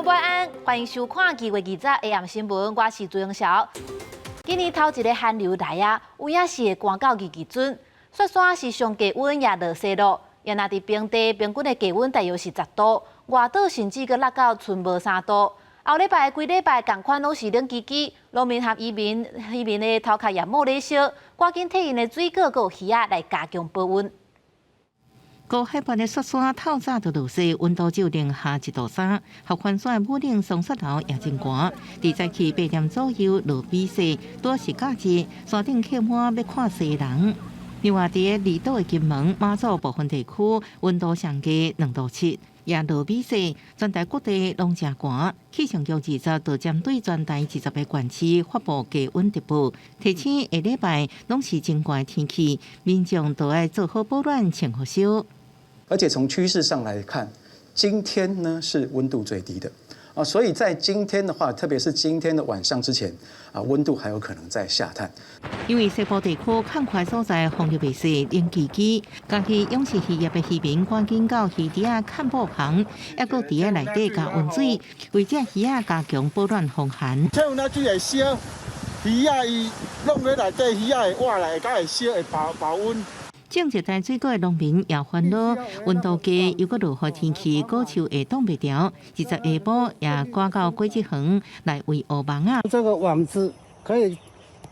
眾晚安，歡迎收看2月20下暗新聞，我是朱英曉。今年頭一个寒流來啊，有影是會寒到二二準，雪山是上低溫也落雪咯。也若佇平地平均的低溫大約是10度，外島甚至閣落到賰無3度。後禮拜規禮拜仝款攏是冷吱吱，農民和漁民漁民的頭殼也冒咧燒，趕緊提𪜶的水果佮魚仔來加強保溫。高海拔的雪山透早就落雪，溫度只有零下1度3。合歡山的武嶺松雪樓也真寒，佇早起8點左右落雨雪，多是假日，山頂客滿欲看雪人。另外，佇個離島的金門、馬祖部分地區，溫度上低2度7，也落雨雪，全台各地攏誠寒。氣象局二十就針對全台20個縣市發布低溫特報，提醒下禮拜攏是真寒的天氣，民眾都愛做好保暖，穿予少。而且從趨勢上來看，今天呢是溫度最低的啊，所以在今天的話，特別是今天的晚上之前啊，溫度還有可能再下探。因為西部地區較寬所在風力袂細，冷吱吱，家己養殖漁業的漁民趕緊到漁池仔崁布棚，抑閣佇个內底加溫水，為這魚仔加強保暖防寒。氣溫啊，水會燒，魚仔伊弄佇內底，魚仔會活來，會較會燒，會保保溫。種熱帶水果的農民也煩惱，溫度低又閣落雨天氣，果樹會擋袂牢。20下晡也趕到果子園來圍烏網仔。這個網子可以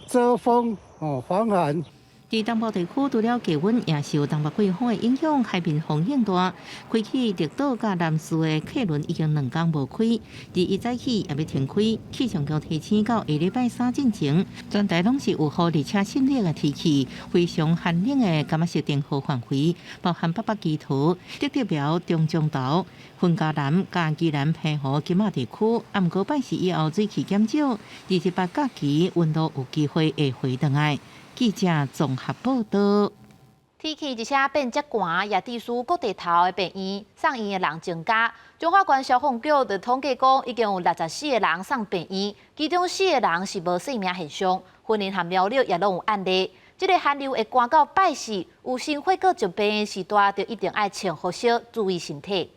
遮風哦，防寒。佇東部地區，除了低溫，也受東北季風的影響，海面風浪大。開去綠島佮南勢的客輪已經兩工無開，佇一早起也欲停開。氣象局提醒到下禮拜三進前，全台攏是有雨而且濕冷的天氣，非常寒冷的柑仔色燈號範圍，包含北北基桃、竹竹苗、中彰投、雲嘉南、佮宜蘭澎湖金馬地區。啊，毋過拜四以後水汽減少，28假期溫度有機會會回轉來。記者綜合報道。天氣一下變遮寒，也致使各地頭的病院送院的人增加。彰化縣消防局就統計講，已經有64個人送病院，其中四個人是無性命現象。雲林和苗栗也攏有案例。這个寒流會寒到拜四，有心血管疾病的時代，就一定愛穿予少，注意身體。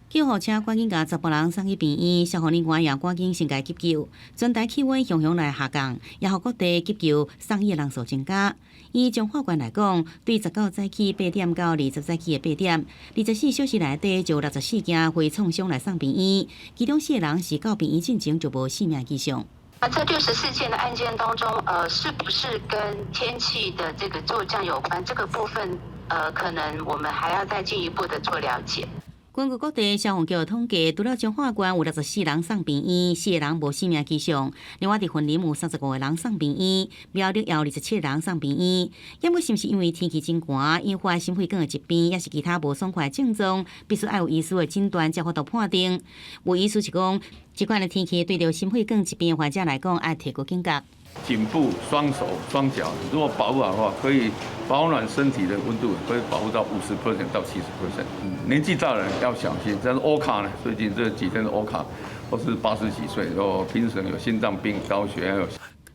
救護車趕緊共查埔人送去病院，消防人員也趕緊先共急救。全台氣溫雄雄來下降，也予各地急救送醫的人數增加。以彰化縣來講，對19早起8點到20早起的8點，24小時內底就有64件非創傷來送病院，其中四個人是到病院進前就無性命跡象。那這64件的案件當中，是不是跟天氣的這個驟降有關？這個部分，可能我們還要再進一步的做了解。根據各地消防局統計，除了彰化縣有64人送病院，四個人無性命跡象。另外，佇雲林有35個人送病院，苗栗也有27個人送病院。猶過是毋是因為天氣真寒，引發心血管的疾病，抑是其他無爽快的症狀，必須愛有醫師的診斷才有法度判定。有醫師是講，這款的天氣對著心血管疾病患者來講，愛提高警覺。頸部、雙手、雙腳，如果保護好的話，可以保暖身體的溫度，可以保護到50% 到70%。年紀大的人要小心，像是歐卡呢，最近這幾天的歐卡都是80幾歲，然後平時有心臟病、高血壓。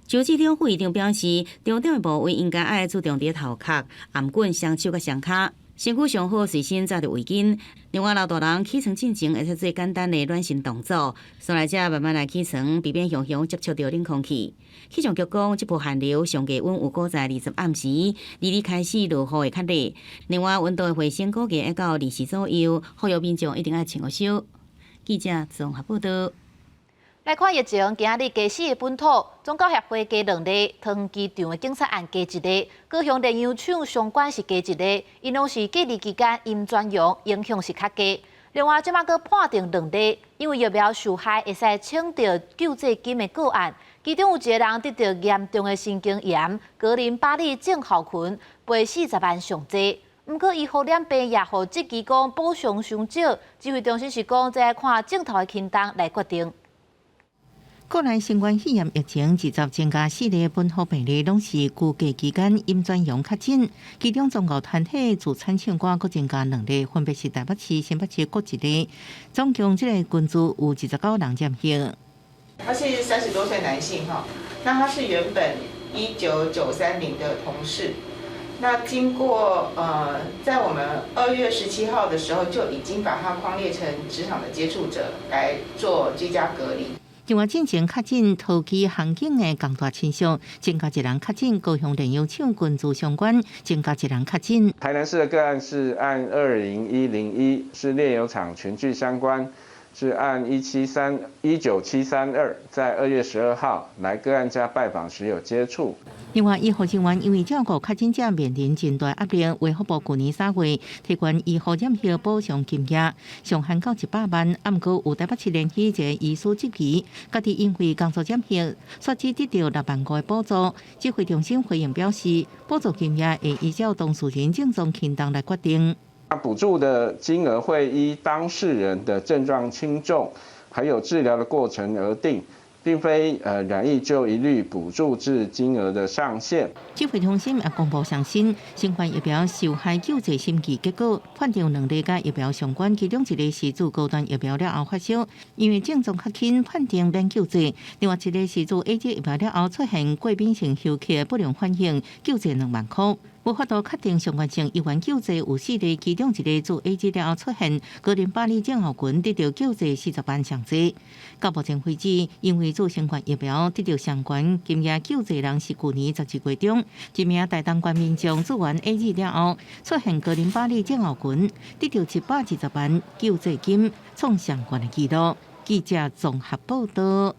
周志中副院長表示，重點的部位應該愛注重佇頭殼、頷頸、雙手佮雙跤。身軀上好隨身紮著圍巾。另外，老大人起床進前會使做簡單的暖身動作，紲來才慢慢來起床，避免雄雄接觸著冷空氣。氣象局講，這波寒流上低溫有估在20暗時，22開始落雨會較熱。另外，溫度的回升估計會到24左右，呼籲民眾一定愛穿予少。記者綜合報道。來看疫情，今仔日加四个本土，宗教協會加兩例，桃園機場的警察案加一例，高雄煉油廠相關是加一例，𪜶攏是隔離期間陰轉陽，影響是較低。另外，這馬閣判定兩例，因為疫苗受害會使請著救濟金的個案，其中有一個人得著嚴重的神經炎，格林巴利症候群，賠40萬上濟。毋過，醫護染病也予質疑講補償傷少，指揮中心是講這愛看症頭的輕重來決定。國內新冠肺炎疫情二十增加四例本土病例，攏是居家期間陰轉陽確診。其中宗教團體自產唱歌閣增加兩例，分別是台北市、新北市各一例。總共這个群組有29人染疫。他是30多歲男性哈，那他是原本19930的同事，那經過在我們2月17號的時候，就已經把他匡列成職場的接觸者來做居家隔離。另外，進前確診桃機航警的江大親屬，增加一人確診；高雄煉油廠軍資相關，增加一人確診。台南市的個案是案20101，是煉油廠群聚相關，是案173，19732，在2月12號來個案家拜訪時有接觸。另外，醫護人員因為照顧確診者面臨真大壓力，衛福部舊年3月提懸醫護染疫補償金額上限到100萬，毋過有台北市連起一個醫師質疑，家己因為工作染疫，煞只得著6萬5的補助。指揮中心回應表示，補助金額會依照當事人症狀輕重來決定。補助的金額會依當事人的症狀輕重，還有治療的過程而定。並非染疫就一律補助至金額的上限。指揮中心也公布上新新冠疫苗受害救濟審議結果，判定兩例佮疫苗相關，其中一個是注高端疫苗了後發燒，因為症狀較輕，判定免救濟；另外一個是注 AZ 疫苗了後出現過敏性休克不良反應，救濟2萬塊。無法度確定相關性，醫院救濟有四例，其中一個注 AZ 了後出現格林巴利症候群，得著救濟40萬上濟。到目前為止，因為注新冠疫苗得著相關金額救濟人是舊年12月中，一名台東縣民眾注完 AZ 了後出現格林巴利症候群，得著720萬救濟金，創上懸的紀錄。記者綜合報道。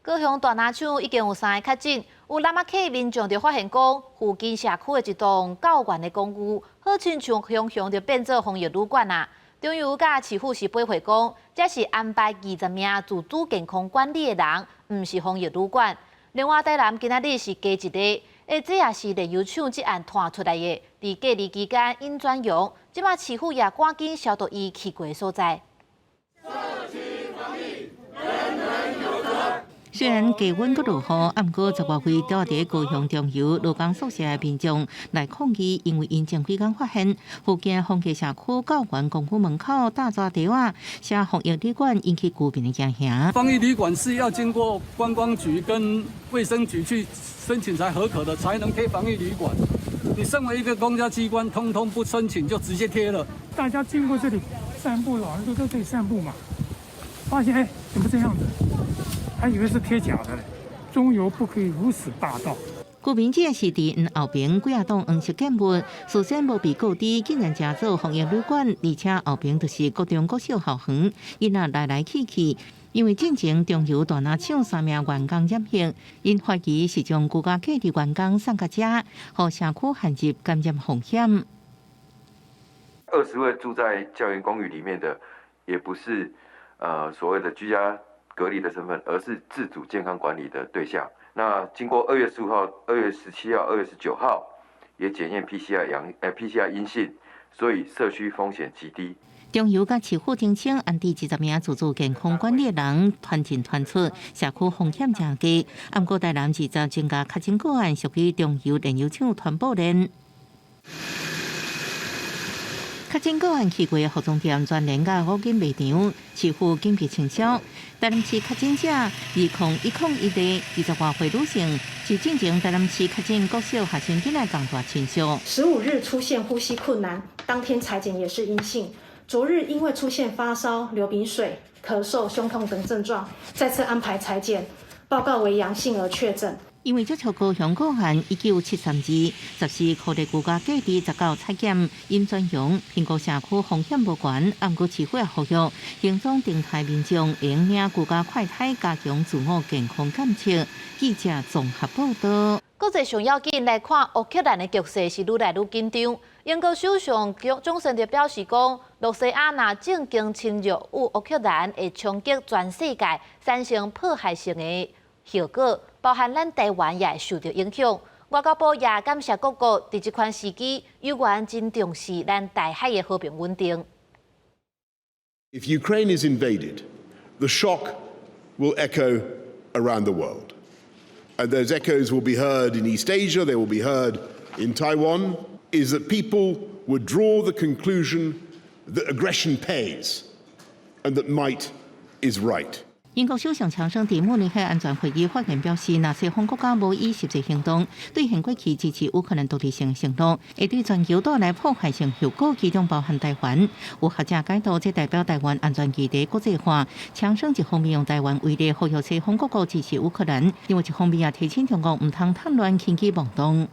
高雄大林廠已經有三个確診，有喇嘛客民眾就發現講，附近社區的一棟教員的公寓，好親像雄雄就變做防疫旅館啊。中油佮市府是回覆講，這是安排20名自主健康管理的人，毋是防疫旅館。另外，台南今仔日是加一例，這也是煉油廠這案傳出來的。佇隔離期間𪜶轉陽，這馬市府也趕緊消毒伊去過的所在。社區防疫，人人有責。雖然低溫閣落雨，毋過十外位住佇高雄中油勞工宿舍的民眾來抗議，因為𪜶前幾工發現附近豐溪社區教員公寓門口搭紙條仔，寫防疫旅館引起居民的驚嚇。防疫旅館是要經過觀光局跟衛生局去申請才核可的，才能貼防疫旅館。你身為一個公家機關，通通不申請就直接貼了。大家經過這裡散步，老人都在這裡散步嘛，發現哎，怎麼這樣子？還以為是貼假的嘞，中油不可以如此霸道。居民這是佇𪜶後邊幾仔棟黃色建物，事先無被告知，竟然成做防疫旅館，而且後邊就是國中國小校園，囡仔來來去去。因為進前中油大林廠三名員工染疫，𪜶懷疑是將居家隔離員工送到遮，予社區陷入感染風險。 20位住在教員公寓裡面的，也不是所謂的居家隔離的身份，而是自主健康管理的對象。那經過2月15號、2月17號、2月19號也檢驗 PCR 陽，PCR 陰性，所以社區風險極低。中油佮市府聲稱，安置20名自主健康管理的人團進團出，社區風險誠低。毋過台南二十增加確診個案，屬於中油煉油廠傳播鏈。確診個案去過的服裝店全聯佮五金賣場，市府緊急清消。台南市確診者20101例，20外歲女性，是進前台南市確診國小學生囡仔仝大親屬。 15日出現呼吸困難，當天採檢也是陰性。昨日因為出現發燒、流鼻水、咳嗽、胸痛等症狀，再次安排採檢，報告為陽性而確診。因為接觸高雄個案19732，14箍的居家隔離19採檢，𪜶轉陽，評估社區風險無懸，毋過市府也呼籲，行蹤動態民眾應領居家快篩，加強自我健康監測。記者綜合報道。國際上要緊來看，烏克蘭的局勢是愈來愈緊張。英國首相強森就表示講，羅西亞若正經侵略烏克蘭，會衝擊全世界，產生破壞性的後果，包含咱台灣也會受著影響。外交部也感謝各國佇這款時機，猶原真重視咱台海的和平穩定。 If Ukraine is invaded, the shock will echo around the world. And those echoes will be heard in East Asia, they will be heard in Taiwan, is that people would draw the conclusion that aggression pays and that might is right. 英國首相強生佇慕尼黑安全會議發言表示，若西方國家無以實際行動兌現過去支持烏克蘭獨立性承諾，會對全球帶來破壞性後果，其中包含台灣。有學者解讀，這代表台灣安全議題國際化。強生一方面用台灣為例，呼籲西方各國支持烏克蘭，另外一方面也提醒中國毋通趁亂輕舉妄動。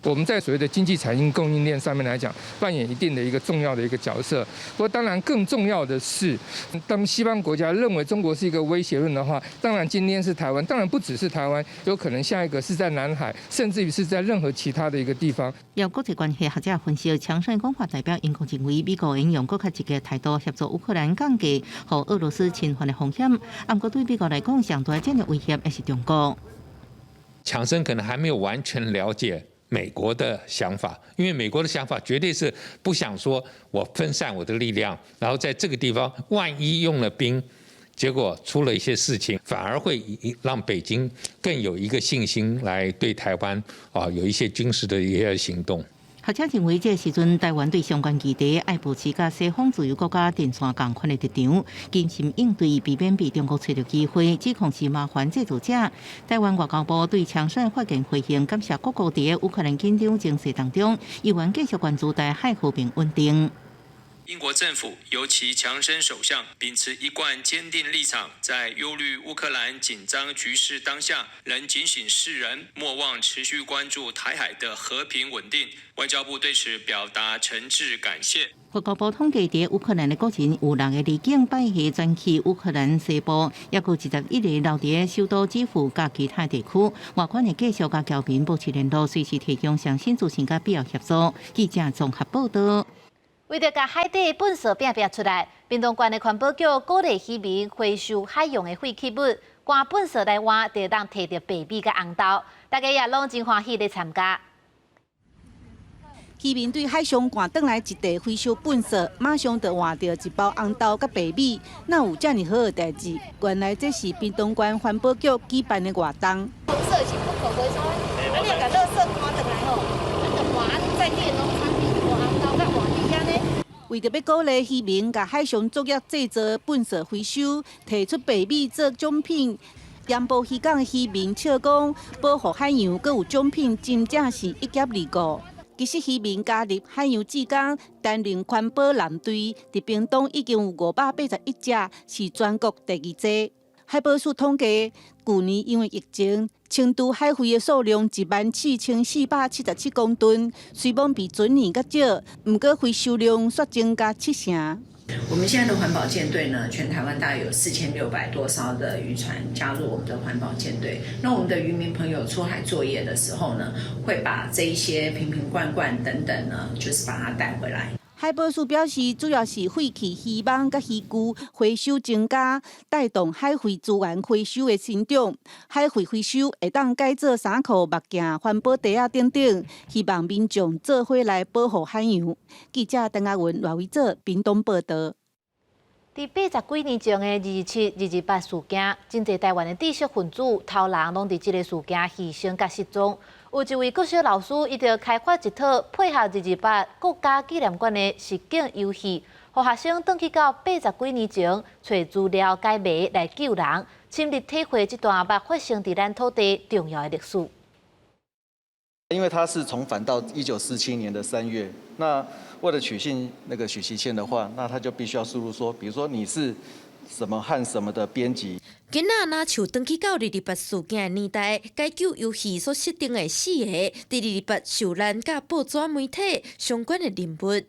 我們在所謂的經濟產業供應鏈上面來講，扮演一定的一個重要的一個角色。不過，當然更重要的是，當西方國家認為中國是一個威脅論的話，當然今天是台灣，當然不只是台灣，有可能下一個是在南海，甚至於是在任何其他的一個地方。有國際關係學者分析，強生講法代表英國認為美國應用閣較積極態度協助烏克蘭降低予俄羅斯侵犯的風險。毋過對美國來講，上大戰略威脅還是中國。強生可能還沒有完全了解美國的想法，因為美國的想法絕對是不想說我分散我的力量，然後在這個地方萬一用了兵，結果出了一些事情，反而會讓北京更有一個信心來對台灣啊有一些軍事的一些行動。學者認為，這個時陣台灣對相關議題愛保持佮西方自由國家陣線仝款的立場，謹慎應對，避免被中國揣著機會，指控是麻煩製造者。台灣外交部對強生發言回應，感謝各國佇烏克蘭緊張情勢當中，依然繼續關注台海和平穩定。英國政府尤其強生首相秉持一貫堅定立場，在憂慮烏克蘭緊張局勢當下，仍警醒世人莫忘持續關注台海的和平穩定。外交部對此表達誠摯感謝。外交部統計，佇烏克蘭的國人有六個離境拜下轉去烏克蘭西部，抑閣21个留佇首都基輔佮其他地區。外關會繼續佮僑民保持聯絡，隨時提供上新資訊佮必要協助。記者綜合報道。為著共海底糞埽拚拚出來，屏東縣的環保局鼓勵漁民回收海洋的廢棄物，乾糞埽來換，就會當提著白米佮紅豆，大家也攏真歡喜咧參加。漁民對海上摜轉來一袋回收糞埽，馬上就換著一包紅豆佮白米。哪有遮爾好的代誌？原來這是屏東縣環保局舉辦的活動。紅色是不可回收的，啊，你若共垃圾搬轉來吼，啊，就換在地農產品換紅豆佮換米按呢。為著欲鼓勵漁民共海上作業製造糞埽回收，提出白米做獎品。鹽埔漁港的漁民笑講，保護海洋閣有獎品，真正是一兼二顧。其實漁民加入海洋志工，擔任環保藍隊，佇屏東已經有581隻，是全國第二濟。海保署統計，舊年因為疫情，清除海廢的數量14,477公噸，雖罔比前年較少，毋過回收量煞增加7成。我們現在的環保艦隊呢，全台灣大概有4600多艘的漁船加入我們的環保艦隊。那我們的漁民朋友出海作業的時候呢，會把這一些瓶瓶罐罐等等呢，就是把它帶回來。海保署表示，主要是廢棄漁網佮漁具回收增加，帶動海廢資源回收的成長。海廢回收會當改做衫褲、目鏡、環保袋仔等等，希望民眾做伙來保護海洋。記者鄧亞文、賴維哲，屏東報導。佇80幾年前的227、228事件，真濟台灣的知識分子、頭人攏佇這个事件犧牲佮失蹤。有一位國小老師，伊就開發一套配合二二八國家紀念館的實境遊戲，予學生轉去到80幾年前，揣資料解謎來救人，親歷體會這段捌發生佇咱土地重要的歷史。因為他是重返到1947年的3月，那為了取信那個許錫謙的話，那他就必須要輸入說，比如說你是什麼和什麼的編輯。囡仔若像轉去到二二八事件的年代，解救遊戲所設定的四個佇二二八受難佮報紙媒體相關的人物。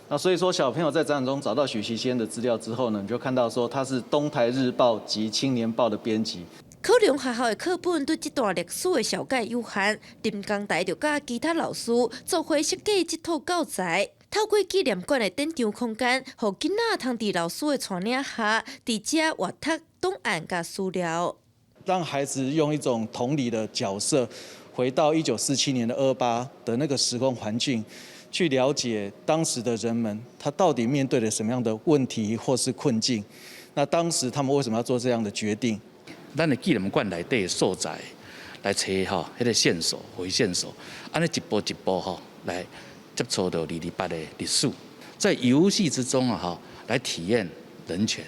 那所以說，小朋友在展覽中找到許錫謙的資料之後呢，你就看到說他是東台日報及青年報的編輯。可能學校的課本對這段歷史的紹介有限，林江台就佮其他老師做伙設計這套教材，透過紀念館的展場空間，予囡仔通佇老師的帶領下，佇遮閱讀檔案佮資料。讓孩子用一種同理的角色，回到1947年的228的那個時空環境，去了解當時的人們，他到底面對了什麼樣的問題或是困境？那當時他們為什麼要做這樣的決定？咱的紀念館內底的素材來揣吼，彼个線索為線索，按呢一步一步吼來接觸到二二八的歷史，在遊戲之中啊吼來體驗人權。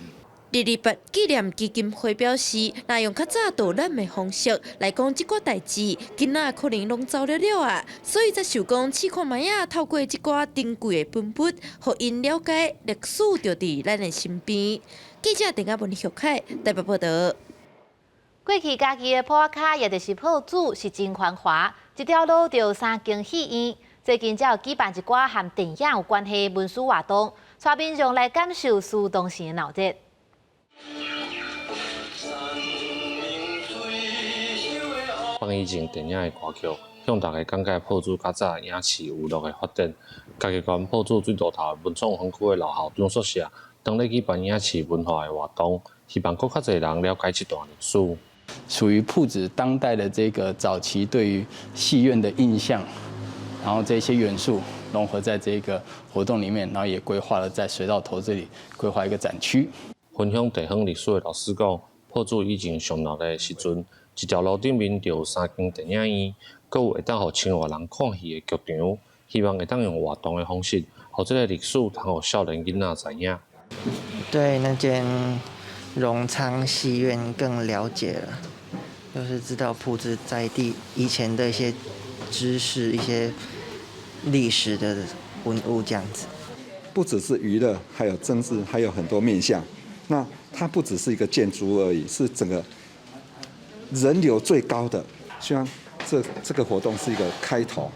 228紀念基金會表示，若用較早導覽的方式來講這寡代誌，囡仔可能攏走了了啊，所以才想講試看覓仔，透過這寡珍貴的文物，予𪜶了解歷史就佇咱的身邊。記者鄧亞文、許凱台北報導。過去嘉義的埔仔跤，也就是朴子，是真繁華，一條路就有三間戲院。最近才有舉辦一寡和電影有關係的文史活動，帶民眾來感受蘇東城的鬧熱。放以前電影的歌曲，向大家講解朴子較早影視娛樂的發展。嘉義縣朴子水路頭文創園區的老校長宿舍，當咧舉辦影視文化的活動，希望閣較濟人了解這段歷史。屬於朴子當代的這個早期對於戲院的印象，然後這些元素融合在這個活動裡面，然後也規劃了在水道頭這裡規劃一個展區。分享地方歷史的老師講，朴子以前上鬧的時陣，一條路頂面就有三間電影院，閣有會當予千外人看戲的劇場，希望會當用活動的方式，予這个歷史通予少年囡仔知影。對那間榮昌戲院更了解了，就是知道朴子在地以前的一些知識、一些歷史的文物這樣子。不只是娛樂，還有政治，還有很多面向。那它不只是一個建築物而已，是整個人流最高的。希望這個活動是一個開頭，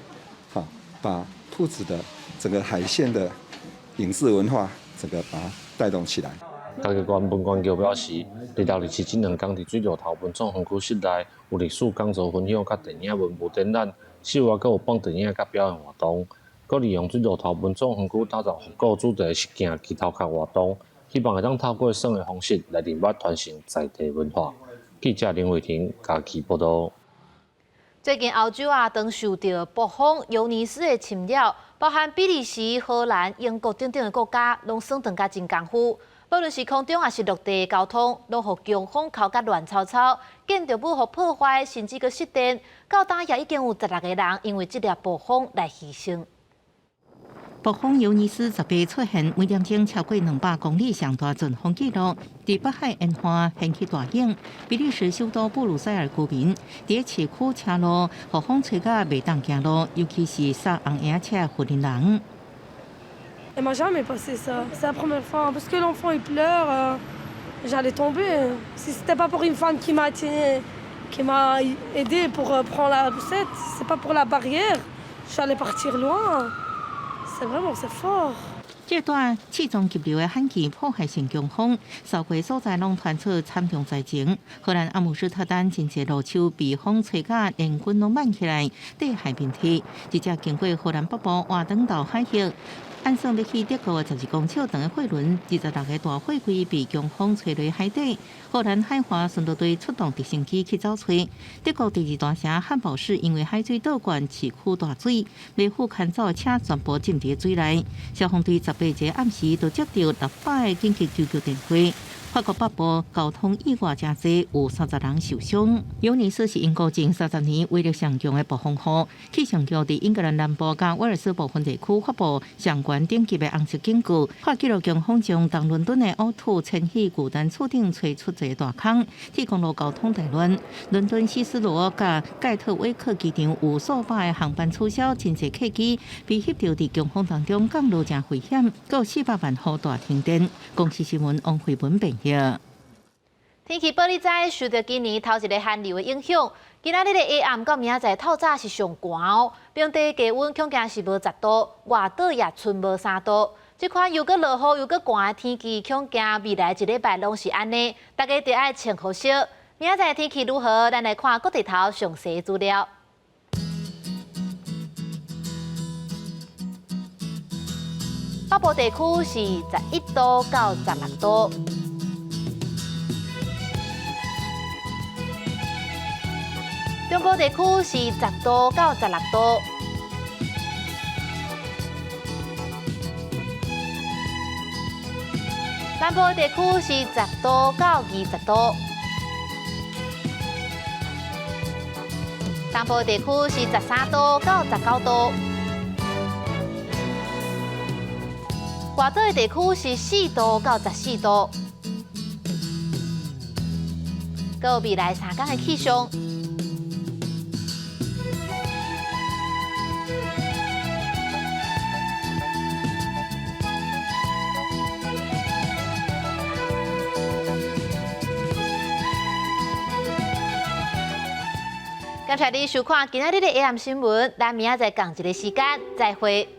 把朴子的整個海線的影視文化，整個把它帶動起來。嘉義縣文管局表示，26、27這兩天佇水路頭文創園區室內有歷史講座分享、佮電影文物展覽，此外閣有放電影佮表演活動，閣利用水路頭文創園區打造復古主題實境墘頭殼活動，希望會當透過耍的方式來認捌傳承在地文化。記者林慧婷嘉義報導。最近歐洲啊，當受著暴風尤尼斯的侵擾，包含比利時、荷蘭、英國等等的國家，攏耍頓甲真艱苦。無論是空中抑是陸地的交通，攏予強風鉤甲亂糟糟，建築物予破壞，甚至閣失電。到今也已經有16個人因為這粒暴風來犧牲。暴風尤尼斯18出現，每點鐘超過200公里上大陣風紀錄，佇北海沿岸掀起大湧。比利時首都布魯塞爾居民佇市區車路，予風吹甲袂當行路，尤其是駛紅嬰車的婦人。 Elle m'a jamais passé ça. C'est la première fois parce que l'enfant il pleure, j'allais tomber. Si c'était pas pour une femme qui m'a aidé pour prendre la poussette, c'est pas pour la barrière, j'allais partir loin. C'est vraiment c'est fort. 這段刺狀急流的罕見破壞性強風，掃過所在攏傳出慘重災情。荷蘭阿姆斯特丹真濟路樹被風吹甲連根攏挽起來，綴海面體。一隻經過荷蘭北部瓦登島海域，按算欲去德國12公尺長的貨輪，26個大貨櫃被強風吹落海底。荷蘭海華巡邏隊出動直升機去找揣。德國第二大城漢堡市因為海水倒灌，市區大水，維護牽走的車全部浸佇水內。消防隊18日暗時就接到600個緊急求救電話。法國北部交通意外誠濟，有30人受傷。尤尼斯是英國近30年威力上強的暴風雨。氣象局佇英格蘭南部佮威爾斯部分地區發布上懸等級的紅色警告。破紀錄強風將東倫敦的嘔吐千禧巨蛋厝頂吹出一個大空，鐵公路交通大亂。倫敦希斯羅佮蓋特威克機場有數百個航班取消，真濟客機被翕著佇強風當中降落，誠危險，閣有400萬戶大停電。公視新聞王慧文編譯。天氣報你知，受著今年頭一个寒流的影響，今仔日的下暗到明仔載透早是上寒哦。平地低溫恐驚是無10度，外島也賰無3度。這款又閣落雨又閣寒的天氣，恐驚未來一禮拜攏是按呢，大家著愛穿好少。明仔載天氣如何？咱來看各地頭詳細資料。北部地區是11度到16度。中部地區是10度到16度。南部地區是10度到20度。東部地區是13度到19度。外島的地區是4度到14度。閣有未來3工的氣象。感謝你收看今仔日的 AM 新聞，咱明仔載仝一个時間再會。